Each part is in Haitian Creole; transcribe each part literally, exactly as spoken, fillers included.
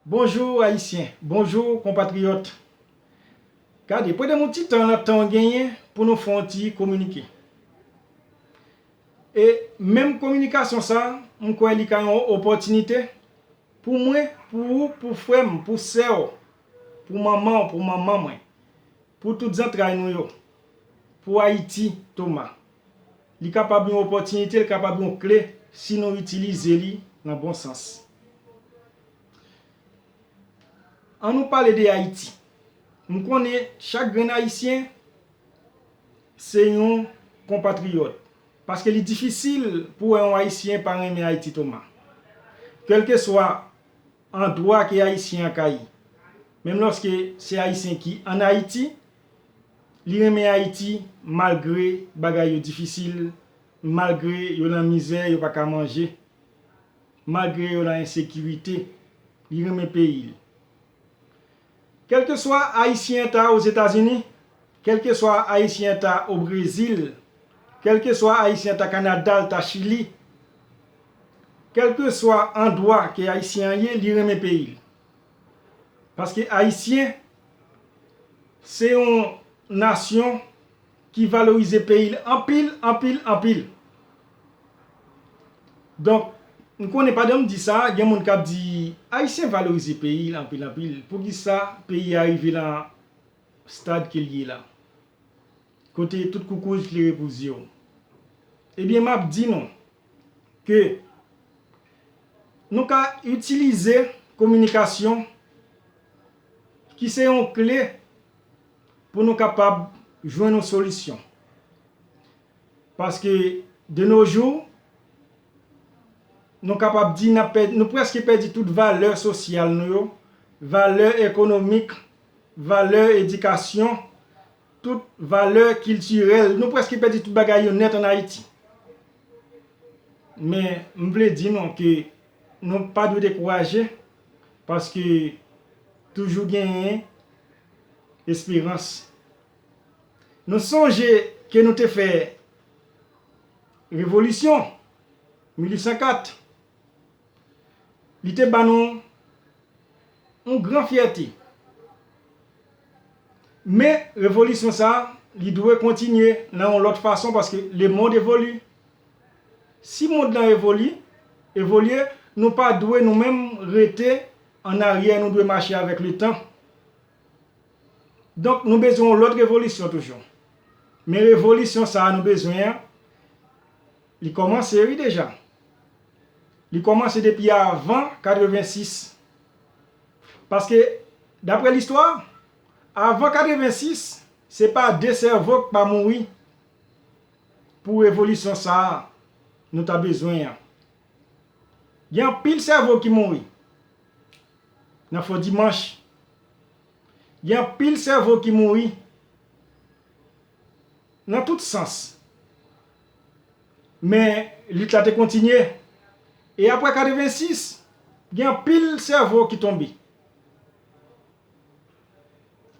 Bonjou Ayisyen, bonjou konpatriyòt. Gade, prete m yon ti tan nan tan w genyen pou nou fè yon ti kominike. E menm kominikasyon sa, m kwè li ka yon opòtinite pou mwen, pou ou, pou frè m, pou sè w, pou manman w, pou manman mwen, pou tout zantray nou yo, pou Ayiti, Toma. Li kapab yon opòtinite, li kapab yon kle si nou itilize li nan bon sans. An nou pale de Ayiti. M konnen chak grenn Ayisyen se yon konpatriyòt. Paske li difisil pou wè yon Ayisyen pa renmen Ayiti, Toma. Kèlkeswa andwa ke Ayisyen an ka ye. Menm lòske se Ayisyen ki ann Ayiti, li renmen Ayiti malgre bagay yo difisil, malgre yo nan mizè, yo pa ka manje, malgre yo nan ensekirite, li renmen peyi l. Kèlkeswa Ayisyen an ta Ozetazini, kèlkeswa Ayisyen an ta o Brezil, kèlkeswa Ayisyen an ta Kanada, l ta Chili, kèlkeswa andwa ke Ayisyen an ye, li renmen peyi l. Paske Ayisyen se yon nasyon ki valorize peyi l anpil, anpil, anpil. Donk, m konnen pandan m di sa, gen moun k ap di, Ayisyen valorize peyi l anpil, anpil. Poukisa peyi a rive nan stad ke l ye la? Kote tout koukouj klere pou zye w. Ebyen, m ap di nou ke nou ka itilize kominikasyon ki se yon kle pou nou kapab jwenn yon solisyon. Paske, de nos jours, nou kapab di n ap pèd-, nou prèske pèdi tout valè sosyal nou yo, valè ekonomik, valè edikasyon, tout valè kiltirèl. Nou prèske pèdi tout bagay yo nèt ann Ayiti. Men, m vle di nou ke nou pa dwe dekouraje, paske toujou genyen esperans. Nou sonje ke nou te fè revolisyon mil uit san kat. Li te ban nou yon gran fyète. Men, revolisyon sa a, li dwe kontinye nan yon lòt fason, paske le monde évolue. Si mond lan evoli-, evolye, nou pa dwe nou menm rete an aryè, nou dwe mache avèk le tan. Donk, nou bezwen yon lòt revolisyon toujou. Men revolisyon sa a nou bezwen an, li kòmanse, wi, deja. Li kòmanse depi avan katrevensis. Paske, daprè listwa, avan katrevensis, se pa de sèvo k pa mouri pou revolisyon sa a nou ta bezwen an. Gen anpil sèvo ki mouri nan Fò Dimanch. Gen anpil sèvo ki mouri nan tout sans. Men, lit la te kontinye. E apre katrevensis, gen anpil sèvo ki tonbe.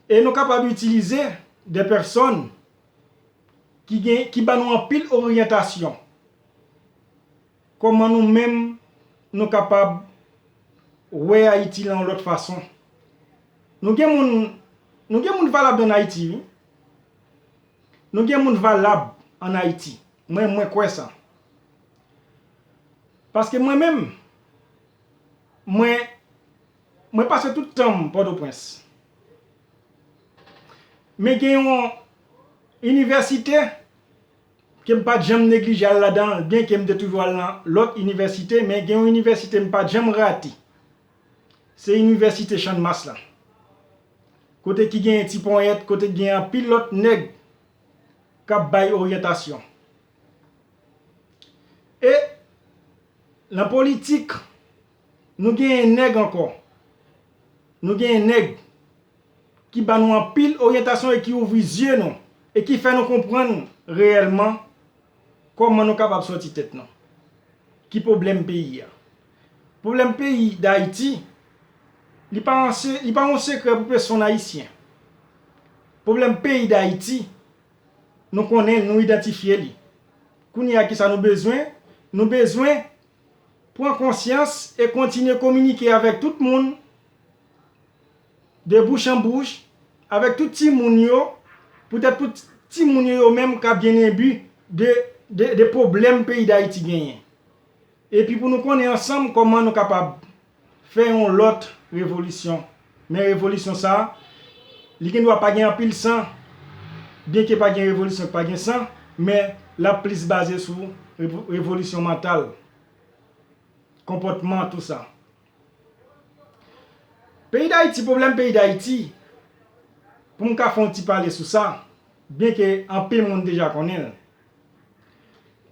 E nou kapab itilize de pèsòn ki gen, ki ban nou anpil oryantasyon. Kòman nou menm nou kapab wè Ayiti lan yon lòt fason? Nou gen moun, nou gen moun valab ann Ayiti, wi. Nou gen moun valab ann Ayiti. Mwen, mwen kwè sa. Paske mwen menm, mwen, mwen pase tout tan m Pòtoprens. Men gen yon inivèsite ke m pa t janm neglije al ladan l, byenke m te toujou al nan lòt inivèsite, men gen yon inivèsite m pa t janm rate. Se inivèsite Channmas la. Kote ki gen Ti Ponyèt, kote ki gen anpil lòt nèg k ap bay oryantasyon. E nan politik, nou genyen nèg ankò. Nou genyen nèg ki ban nou anpil oryantasyon e ki ouvri zye nou e ki fè nou konprann reyèlman kòman nou kapab sòti tèt nou. Ki pwoblèm peyi a? Pwoblèm peyi Dayiti, li pa yon se-, li pa yon sekrè pou pèsonn ayisyen. Pwoblèm peyi Dayiti, nou konnen l, nou idantifye li. Kounye a, kisa nou bezwen? Nou bezwen pran konsyans e kontinye kominike avèk tout moun de bouch an bouch, avèk tout timoun yo, poutèt pou t-, timoun yo, yo menm ka byen enbi de, de, de pwoblèm peyi Dayiti genyen. Epi pou nou konnen ansanm kòman nou kapab fè yon lòt revolisyon. Men revolisyon sa a, li gen dwa pa gen anpil san, byenke pa gen revolisyon ki pa gen san, men l ap plis baze sou revo-, revolisyon mantal, konpòtman, tou sa. Peyi Dayiti, pwoblèm peyi Dayiti, pou m ka fè yon ti pale sou sa, byenke anpil moun deja konnen l.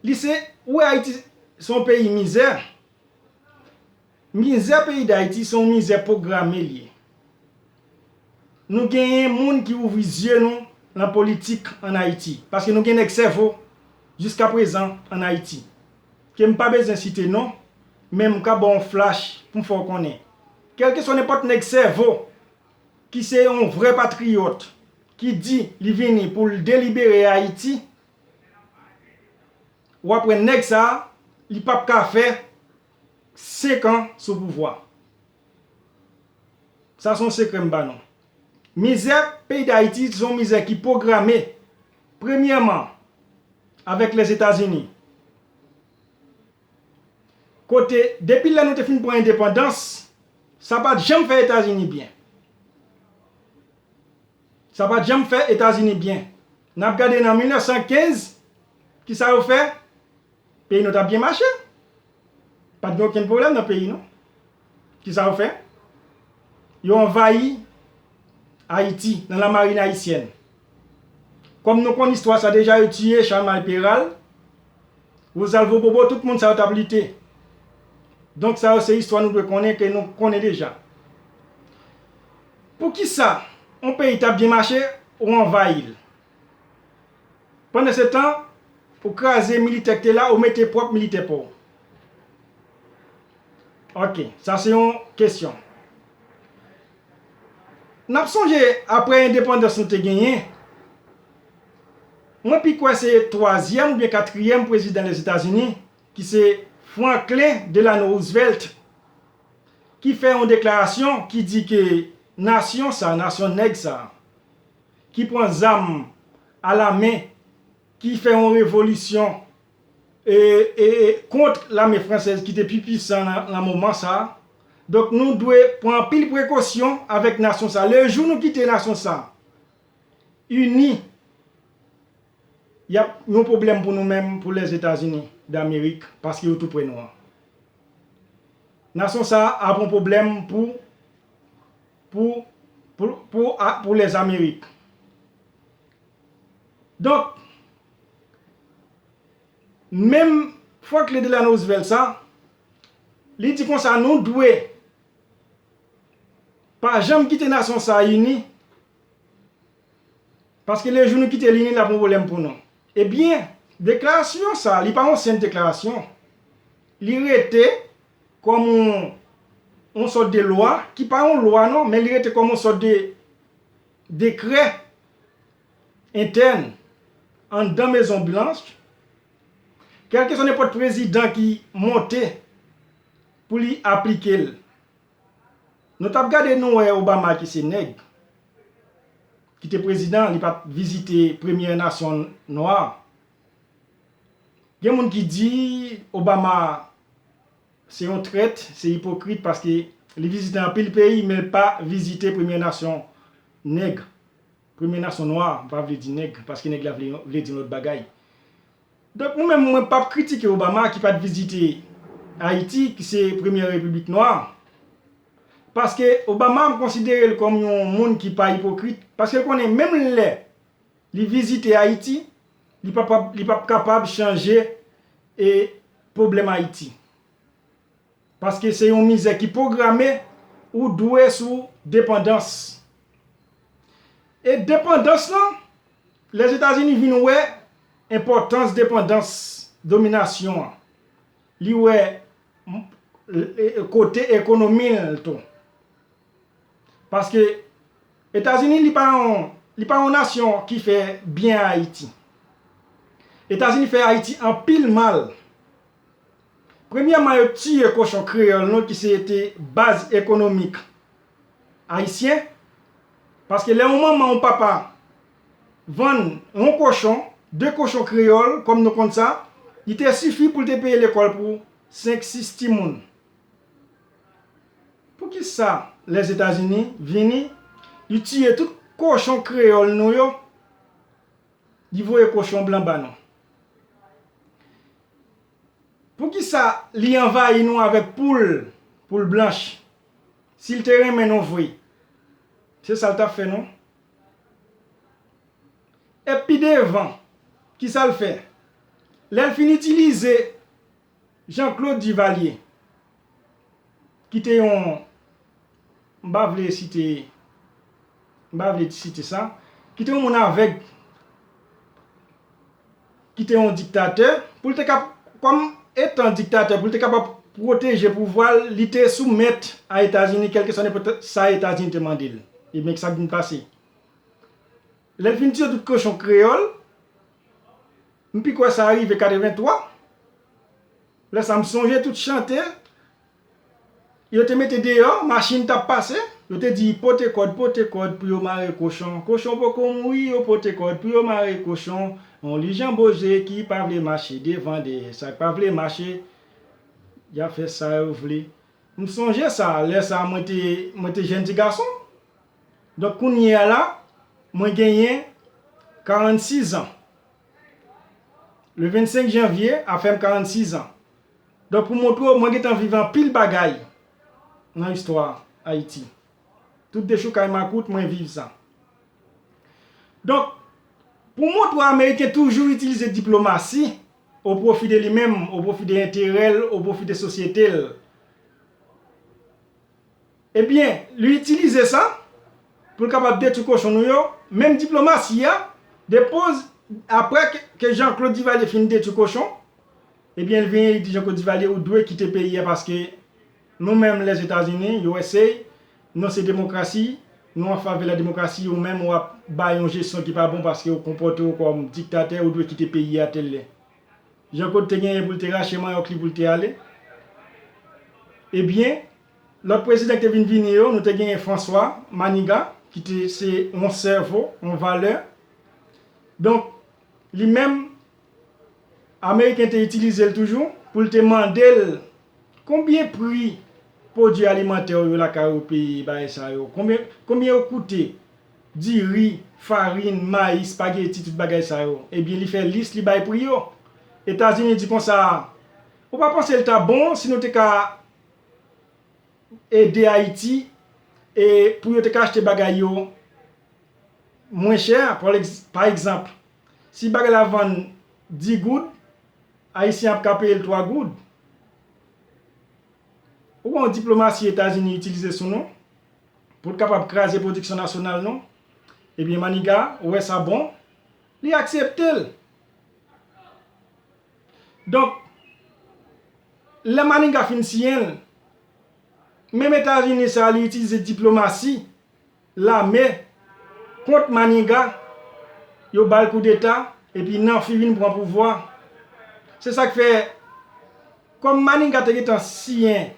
Li se, ou wè Ayiti se yon peyi mizè. Mizè peyi Dayiti se yon mizè pwograme l ye. Nou genyen moun ki ouvri zye nou nan politik ann Ayiti, paske nou gen nèg sèvo jiskaprezan ann Ayiti, ke m pa bezwen site non, men m ka ba w yon flash pou m fè w konnen. Kèlkeswa nenpòt nèg sèvo ki se yon vrè patriyòt, ki di li vini pou l delibere Ayiti, w ap wè nèg sa a, li p ap ka fè senk an sou pouvwa. Sa se yon sekrè m ba nou. Mizè peyi Dayiti se yon mizè ki pwograme, premyèman, avèk Lèzetazini. Kote, depi lè nou te fin pran endepandans, sa pa t janm fè Etazini byen. Sa pa t janm fè Etazini byen. N ap gade nan mil nèf san kenz, kisa yo fè? Peyi nou t ap byen mache. Pa t gen okenn pwoblèm nan peyi nou. Kisa yo fè? Yo anvayi Ayiti nan lamarin ayisyèn. Kòm nou konn istwa sa deja, yo tiye Charlemagne Péral, Rosalvo Bobo, tout moun sa yo t ap lite. Donk sa yo se istwa nou dwe konnen, ke nou konnen deja. Poukisa yon peyi t ap byen mache, ou anvayi l? Pandan se tan, ou kraze militè ki te la, ou mete pwòp militè pa w. Ok, sa se yon kesyon. N ap sonje, apre endepandans nou te genyen, mwen pi kwè se twazyèm oubyen katriyèm prezidan Lèzetazini, ki se Franklin Delano Roosevelt, ki fè yon deklarasyon ki di ke nasyon sa, nasyon nèg sa, ki pran zam alamen, ki fè yon revolisyon, e, e, e, kont lame fransèz ki te pi pwisan nan, nan moman sa. Donk, nou dwe pran anpil prekosyon avèk nasyon sa. Le jou nou kite nasyon sa ini, y ap yon pwoblèm pou nou menm, pou Lèzetazini Damerik, paske yo tou pre nou an. Nasyon sa a ap yon pwoblèm pou, pou, pou, pou, a, pou Lèzamerik. Donk, menm Franklin Delano Roosevelt sa, li di konsa, nou dwe pa janm kite nasyon sa a ini, paske le jou nou kite l ini, l ap yon pwoblèm pou nou. Ebyen, deklarasyon sa a, li pa yon senp deklarasyon. Li rete kòm yon, yon sòt de lwa, ki pa yon lwa non, men li rete kòm yon sòt de dekrè entèn anndan Mezon Blanch. Kèlkeswa nenpòt prezidan ki monte pou li aplike l. Nou t ap gade, nou wè Obama ki se nèg, ki te prezidan, li pa t vizite premyè nasyon nwa. Gen moun ki di Obama se yon trèt, se ipokrit, paske li vizite anpil peyi, men l pa vizite premyè nasyon nèg, premyè nasyon nwa, m pa vle di nèg, paske nèg la vle, vle di yon lòt bagay. Donk, mwen menm, mwen p ap kritike Obama ki pa t vizite Ayiti, ki se premyè repiblik nwa. Paske Obama, m konsidere l kòm yon moun ki pa ipokrit, paske l konnen menm lè li vizite Ayiti, li p ap, li p ap kapab chanje, e, pwoblèm Ayiti. Paske se yon mizè ki pwograme, ou dwe sou depandans. E depandans lan, Lèzetazini vin wè enpòtans depandans dominasyon an. Li wè, m, e, e, kote ekonomi l tou. Paske Etazini, li pa yon, li pa yon nasyon ki fè byen a Ayiti. Etazini fè Ayiti anpil mal. Premyèman, yo tiye kochon kreyòl nou ki se te baz ekonomik ayisyen. Paske lè yon manman, yon papa vann yon kochon, de kochon kreyòl, kòm nou konn sa, li te sifi pou l te peye lekòl pou senk, sis timoun. Poukisa Lèzetazini vini, li tiye tout kochon kreyòl nou yo, li voye kochon blan ba nou? Poukisa li anvayi nou avèk poul, poul blanch? Si l te renmen nou vre, se sa l t ap fè, non? E pi devan, kisa l fè? Lè l fin itilize Jean Claude Duvalier, ki te yon, m pa vle site, m pa vle site sa, ki te yon moun avèg, ki te yon diktatè, pou l te kap, kòm etan diktatè, pou l te kapab pwoteje pouvwa l, li te soumèt a Etazini, kèlkeswa nenpòt sa Etazini te mande l. Ebyen, sa k vin pase? Lè l fin tiye tout kochon kreyòl, m pi kwè sa rive katrevenntwa. Lè sa, m sonje tout chante yo te mete deyò, machin t ap pase, yo te di, "Pote kòd, pote kòd pou yo mare kochon. Kochon poko mouri, yo pote kòd pou yo mare kochon. On li janboje ki pa vle mache devan dèyè, sa k pa vle mache, y ap fè sa yo vle." M sonje sa, lè sa mwen te, mwen te jèn ti gason. Donk, kounye a la, mwen genyen karannsis an. Le vennsenk janvye a fè m karannsis an. Donk, pou montre w, mwen gentan viv anpil bagay nan istwa Ayiti. Tout dechoukay makout, mwen viv sa. Donk, pou montre w, Ameriken toujou itilize diplomasi o pwofi de li menm, o pwofi de enterè l, o pwofi de sosyete l. Ebyen, li itilize sa pou l kapab detwi kochon nou yo. Menm diplomasi a, depoz, apre ke, ke Jean Claude Duvalier fin detwi kochon, ebyen, l vini, li di Jean Claude Duvalier, ou dwe kite peyi a, paske nou menm, Lèzetazini, U S A, nou se demokrasi, nou an favè la demokrasi, ou menm w ap bay yon jesyon ki pa bon paske w konpòte w kòm diktatè, ou dwe kite peyi a tèl lè. Jean Claude te genyen pou l te rache manyòk li pou l te ale. Ebyen, lòt prezidan ki te vin vini yo, nou te genyen François Manigat, ki te se yon sèvo, yon valè. Donk, li menm, Ameriken te itilize l toujou pou l te mande l konbyen pri pwodui alimantè yo lakay ou peye bagay sa yo. Konbyen, konbyen yo koute? Diri, farin, mayi, espageti, tout bagay sa yo. Ebyen, li fè lis, li bay pri yo. Etazini di konsa, ou pa panse l ta bon si nou te ka ede Ayiti e pou yo te ka achte bagay yo mwen chè? Pa egz-, pa egzanp, si bagay la vann dis goud, Ayisyen ap ka peye l twa goud. Ou wè yon diplomasi Etazini itilize sou nou pou l kapab kraze pwodiksyon nasyonal nou? Ebyen, Manigat wè sa bon, li aksepte l. Donk, lè Manigat fin siyen l, menm Etazini sa a, li itilize diplomasi, lame kont Manigat, yo ba l koudeta, epi Nanfi vin pran pouvwa. Se sa k fè, kòm Manigat te gentan siyen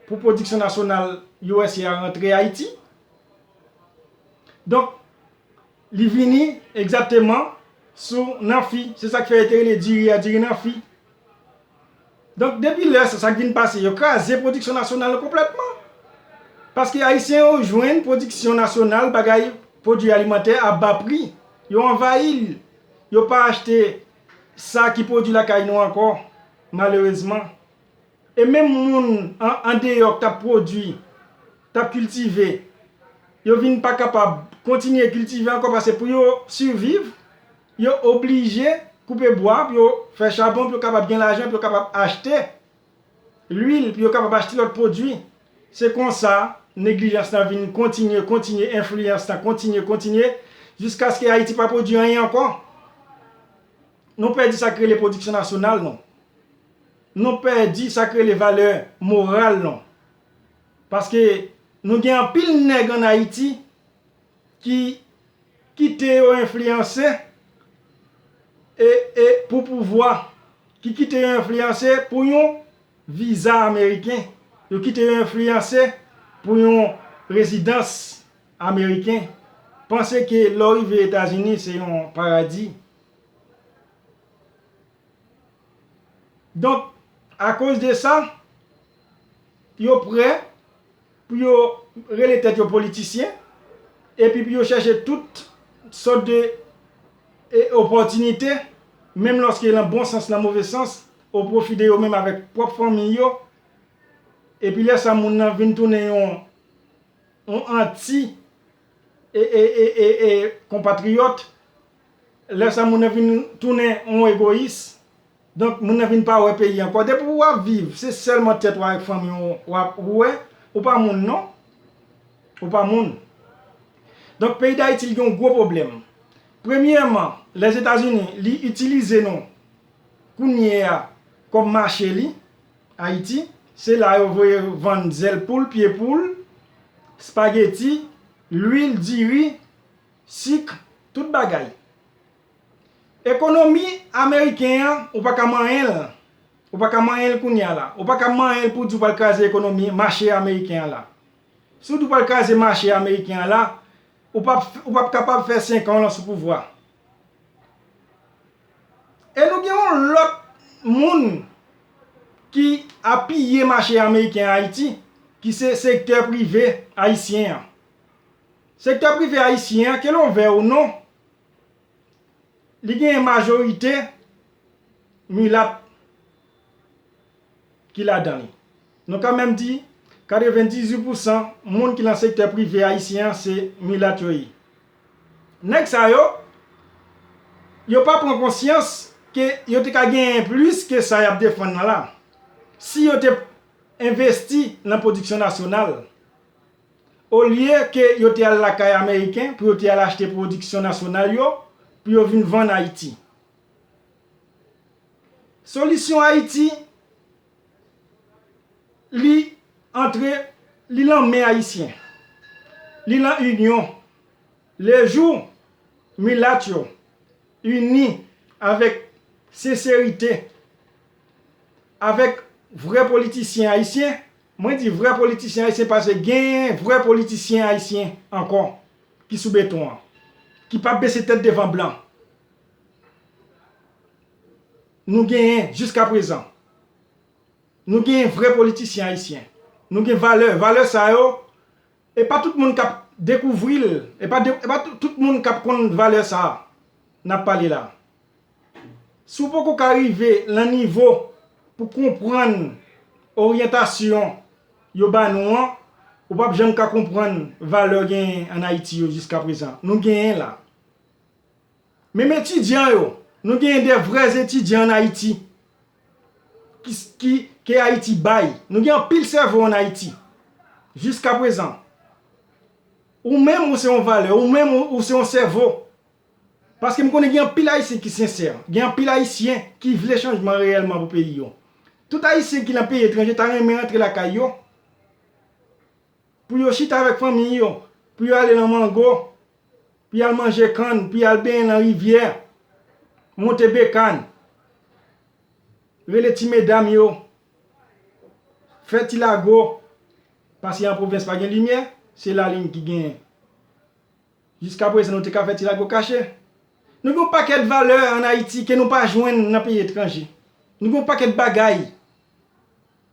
pou pwodiksyon nasyonal U S A a rantre Ayiti, donk, li vini egzakteman sou Nanfi. Se sa k fè yo te rele diri a diri Nanfi. Donk, depi lè sa, sa k vin pase, yo kraze pwodiksyon nasyonal nou konplètman. Paske Ayisyen yo jwenn pwodiksyon nasyonal, bagay, pwodui alimantè a ba pri. Yo anvayi l. Yo pa achte sa ki pwodui lakay nou ankò, malerezman. E menm moun an, andeyò k t ap pwodui, t ap kiltive, yo vin pa kapab kontinye kiltive ankò, paske pou yo siviv, yo oblije koupe bwa, pou yo fè chabon, pou yo kapab gen lajan, pou yo kapab achte lwil, pou yo kapab achte lòt pwodui. Se konsa, neglijans lan vin kontinye, kontinye, enfliyans lan kontinye, kontinye, jiskaske Ayiti pa pwodui anyen ankò. Nou pèdi sa k rele pwodiksyon nasyonal nou. Nou pèdi sa k rele valè moral nou. Paske nou gen anpil nèg ann Ayiti ki kite yo enfliyanse e, e pou pouvwa, ki kite yo enfliyanse pou yon viza ameriken, yo kite yo enfliyanse pou yon rezidans ameriken. panse ke lè w rive Etazini, se yon paradi. Donk, akoz de sa, yo prè pou yo rele tèt yo politisyen, epi pou yo chèche tout sòt de e, opòtinite, menm lòske nan bon sans, nan move sans, o pwofi de yo menm avèk pwòp fanmi yo. Epi lè sa, moun nan vin tounen yon, yon anti e, e, e, e, e konpatriyòt. Lè sa, moun nan vin tounen yon egoyis. Donk, moun nan vin pa wè peyi ankò. Depi w ap viv, se sèlman tèt ou avèk fanmi w w ap wè. Ou pa moun, non. Ou pa moun. Donk, peyi Dayiti, li gen yon gwo pwoblèm. Premyèman, Lèzetazini, li itilize nou kounye a kòm mache li, Ayiti. Se la yo voye vann zèl poul, pye poul, espageti, lwil, diri, sik, tout bagay. Ekonomi ameriken an, ou pa ka manyen l. Ou pa ka manyen l kounye a la. Ou pa ka manyen l pou di w pral kraze ekonomi mache ameriken an la. Si w di w pral kraze mache ameriken an la, ou p ap, ou p ap kapab fè senk an w lan sou pouvwa. E nou gen yon lòt moun ki apiye mache ameriken an Ayiti, ki se sektè prive ayisyen an. Sektè prive ayisyen an, ke l ouvè ou non, li genyen majorite milat ki ladan li. Nou ka menm di katrevendizuit pousan moun ki nan sektè prive ayisyen an se milat yo ye. Nèg sa yo, yo pa pran konsyans ke yo te ka genyen plis ke sa y ap defann nan la. Si yo te envesti nan pwodiksyon nasyonal, olye ke yo te al lakay Ameriken pou yo te al achte pwodiksyon nasyonal yo, pou yo vin vann Ayiti. Solisyon Ayiti, li antre, li lan men Ayisyen. Li lan inyon. Lejou milat yo ini avèk senserite, avèk vrè politisyen ayisyen, mwen di vrè politisyen ayisyen paske gen vrè politisyen ayisyen ankò ki sou beton an, ki p ap bese tèt devan blan. Nou genyen jiskaprezan. Nou genyen vrè politisyen ayisyen. Nou gen valè. Valè sa yo, e pa tout moun k ap dekouvri l. E pa de, e pa tout, tout moun k ap konn valè sa a n ap pale la. Si w poko ka rive lan nivo pou konprann oryantasyon yo ba nou an, ou p ap janm ka konprann valè w genyen ann Ayiti yo jiskaprezan. Nou genyen la. Menm etidyan yo, nou genyen de vrè etidyan ann Ayiti ki, ki, ke Ayiti bay. Nou gen anpil sèvo ann Ayiti. Jiskaprezan. Ou menm, ou se yon valè. Ou menm, ou, ou se yon sèvo. Paske m konnen gen anpil Ayisyen ki sensè. Gen anpil Ayisyen ki vle chanjman reyèlman pou peyi yo. Tout Ayisyen ki nan peyi etranje ta renmen rantre lakay yo. Pou yo chita avèk fanmi yo. Pou yo ale nan mango. Pou y al manje kann. Pou y al benyen nan rivyè. Monte bekàn. Rele ti medam yo. Fè ti lago. Paske an pwovens pa gen limyè. Se lalin ki genyen. Jiskaprezan, nou te ka fè ti lago kache. Nou gen yon pakèt valè ann Ayiti ke nou pa jwenn nan peyi etranje. Nou gen yon pakèt bagay.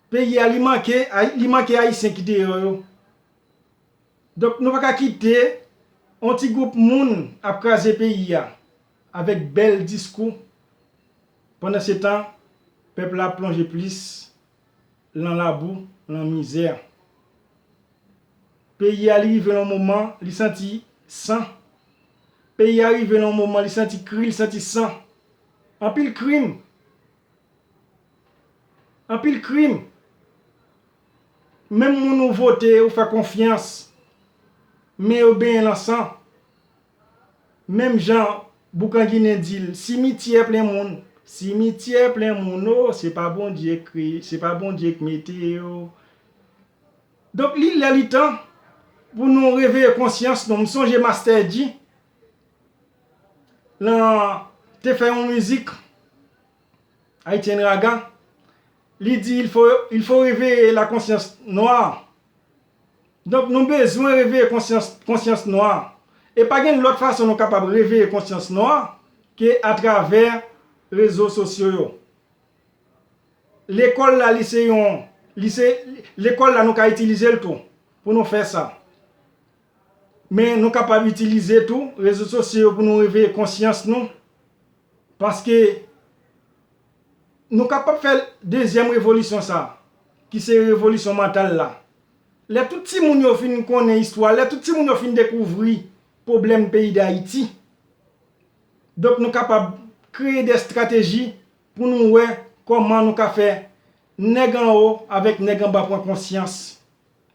Peyi a, li manke, Ay-, li manke Ayisyen ki deyò yo. Donk, nou pa ka kite yon ti gwoup moun ap kraze peyi a avèk bèl diskou. Pandansetan, pèp la ap plonje plis lan labou, lan mizè. Peyi a, li rive lan yon moman, li santi san. Peyi a rive lan yon moman, li santi kri, li santi san. Anpil krim. Anpil krim. Menm moun ou vote, ou fè konfyans, men yo benyen lan san. Menm jan Boukan Ginen di l, simityè plen moun. Simityè plen moun, o, se pa Bondye k-, se pa Bondye k mete yo. Donk, li lè, li tan pou nou reveye konsyans nou. M sonje Master Dji, lan te fè yon mizik, Haitian Raga, li di, il faut, il faut réveiller la conscience noire. Donk, nou bezwen reveye konsyans, konsyans nwa. E pa gen lòt fason nou kapab reveye konsyans nou an ke atravè rezo sosyo yo. Lekòl la, li se yon, li se, lekòl la, nou ka itilize l tou pou nou fè sa. Men nou kapab itilize tou rezo sosyo yo pou nou reveye konsyans nou. Paske nou kapab fè dezyèm revolisyon sa, ki se revolisyon mantal la. Lè tout timoun yo fin konnen istwa, lè tout timoun yo fin dekouvri pwoblèm peyi Dayiti, donk nou kapab kreye de estrateji pou nou wè kòman nou ka fè nèg anwo avèk nèg anba pran konsyans.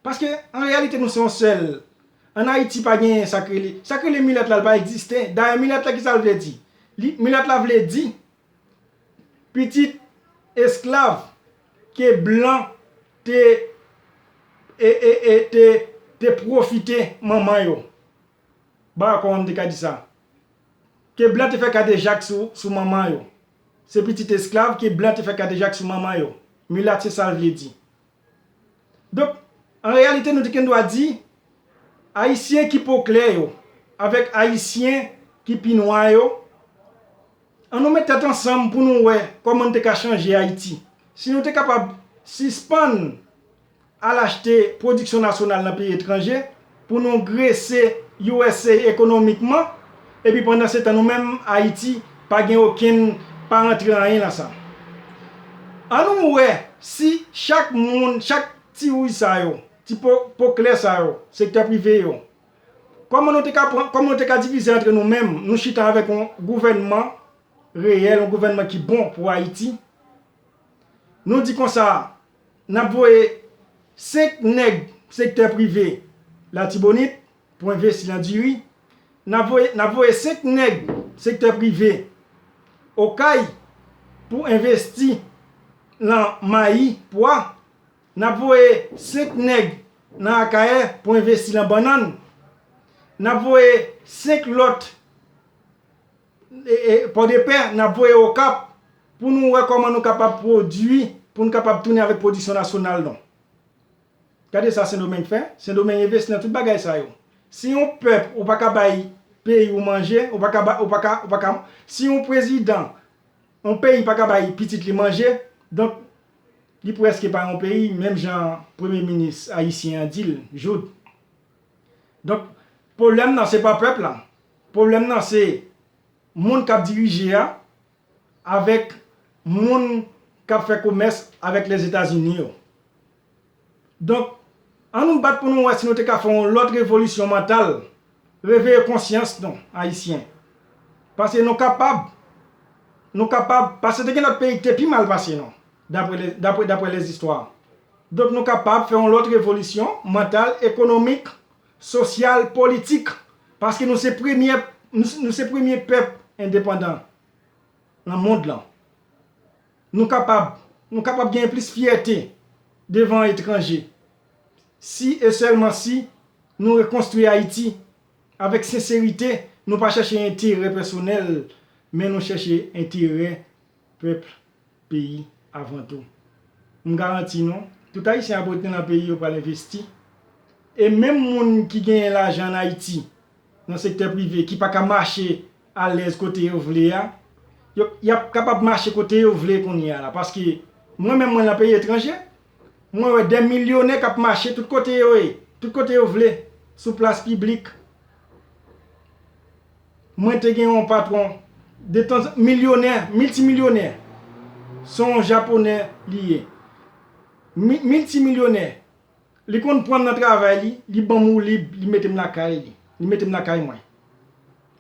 Paske, an reyalite, nou se yon sèl. Ann Ayiti, pa gen sa k rele, sa k rele milèt la, l pa egziste. Dayè, milèt la, ki sa l vle di? Li, milèt la vle di pitit esklav ke blan te, e, e, e, te, te pwofite manman yo. Barack Obama te ka di sa. Ke blan te fè kadejak sou, sou manman yo. Se pitit esklav ke blan te fè kadejak sou manman yo. Milat, se sa l vle di. Donk, an reyalite, nou te gen dwa di, Ayisyen ki po klè yo, avèk Ayisyen ki pi nwa yo, ann nou met tèt ansanm pou nou wè kòman n te ka chanje Ayiti. Si nou te kapab sispann al achte pwodiksyon nasyonal nan peyi etranje, pou nou grese U S A ekonomikman, epi pandan se tan nou menm, Ayiti, pa gen okenn, pa rantre anyen nan sa. Ann nou wè si chak moun, chak ti wouj sa yo, ti po, po klè sa yo, sektè prive yo, kòman nou te ka pran, kòman nou te ka divize antre nou menm, nou chita avèk yon gouvènman reyèl, yon gouvènman ki bon pou Ayiti. Nou di konsa, n ap voye senk nèg sektè prive Latibonit pou envesti nan diri. N ap voye, n ap voye senk nèg sektè prive Okay pou envesti nan mayi, pwa. N ap voye senk nèg nan Akayè pou envesti nan bannann. N ap voye senk lòt, e, e, Pòdepè, n ap voye Okap pou nou wè kòman nou kapab pwodui, pou nou kapab tounen avèk pwodiksyon nasyonal nou. Gade sa Sendomeng fè. Sendomeng envesti nan tout bagay sa yo. Si yon pèp ou pa ka bay peyi ou manje, ou pa ka ba, ou pa ka, ou pa ka, si yon prezidan, yon peyi pa ka bay pitit li manje, donk, li prèske pa yon peyi, menm jan premye minis ayisyen an di l, Jouthe. Donk, pwoblèm nan, se pa pèp la. Pwoblèm nan, se moun k ap dirije a avèk moun k ap fè komès avèk Lèzetazini yo. Donk, ann nou bat pou nou wè si nou te ka fè yon lòt revolisyon mantal, reveye konsyans nou, Ayisyen. Paske nou kapab, nou kapab, paske te gen lòt peyi ki te pi mal pase nou, daprè lè, daprè, daprè lèzistwa. Donk, nou kapab fè yon lòt revolisyon mantal, ekonomik, sosyal, politik, paske nou se premye, nou, nou se premye pèp endepandan nan mond lan. Nou kapab, nou kapab gen plis fyète devan etranje si e sèlman si nou rekonstwi Ayiti avèk senserite, nou pa chèche enterè pèsonèl, men nou chèche enterè pèp, peyi avan tou. M garanti nou, tout Ayisyen ap retounen nan peyi yo pral envesti. E menm moun ki genyen lajan ann Ayiti, nan sektè prive, ki pa ka mache alèz kote yo vle a, yo, y ap kapab mache kote yo vle kounye a la. Paske mwen menm mwen nan peyi etranje, mwen wè de milyonè k ap mache tout kote yo ye, tout kote yo vle, sou plas piblik. Mwen te gen yon patwon de tan, milyonè, miltimilyonè. Se yon japonè li ye. Mi, miltimilyonè. Li konn pran m nan travay li, li ban m woulib, li mete m lakay li. Li mete m lakay mwen.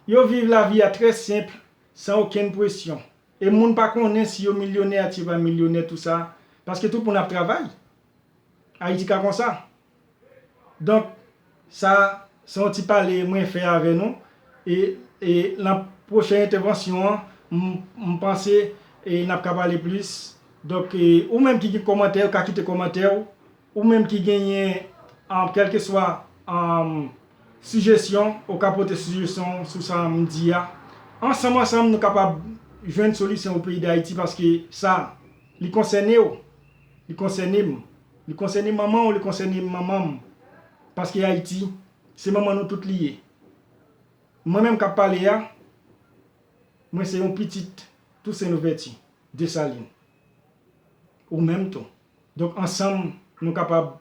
Yo viv lavi a trè senp, san okenn presyon. E moun pa konnen si yo milyonè, si yo pa milyonè, tou sa. Paske tout moun ap travay. Ayiti ka konsa. Donk, sa, se yon ti pale mwen fè avè nou. E, e nan pwochen entèvansyon an, m, m panse, e n ap ka pale plis. Donk, e, ou menm ki gen kòmantè, ou ka kite kòmantè w. Ou menm ki genyen, um, kèlkeswa, um, sijesyon, ou ka pote sijesyon sou sa m di a. Ansanm, ansanm, nou kapab jwenn solisyon pou peyi Dayiti, paske sa, li konsène w, li konsène m, li konsène manman w, li konsène manman m. Paske Ayiti, se manman nou tout li ye. Mwen menm k ap pale a, mwen se yon pitit Toussaint Louverture, Desalin. Ou menm tou. Donk, ansanm, nou kapab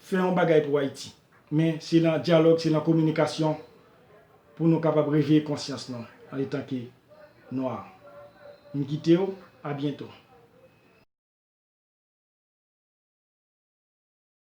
fè yon bagay pou Ayiti. Men se nan dyalòg, se nan kominikasyon pou nou kapab reveye konsyans nou antanke nwa. M kite w, a byento.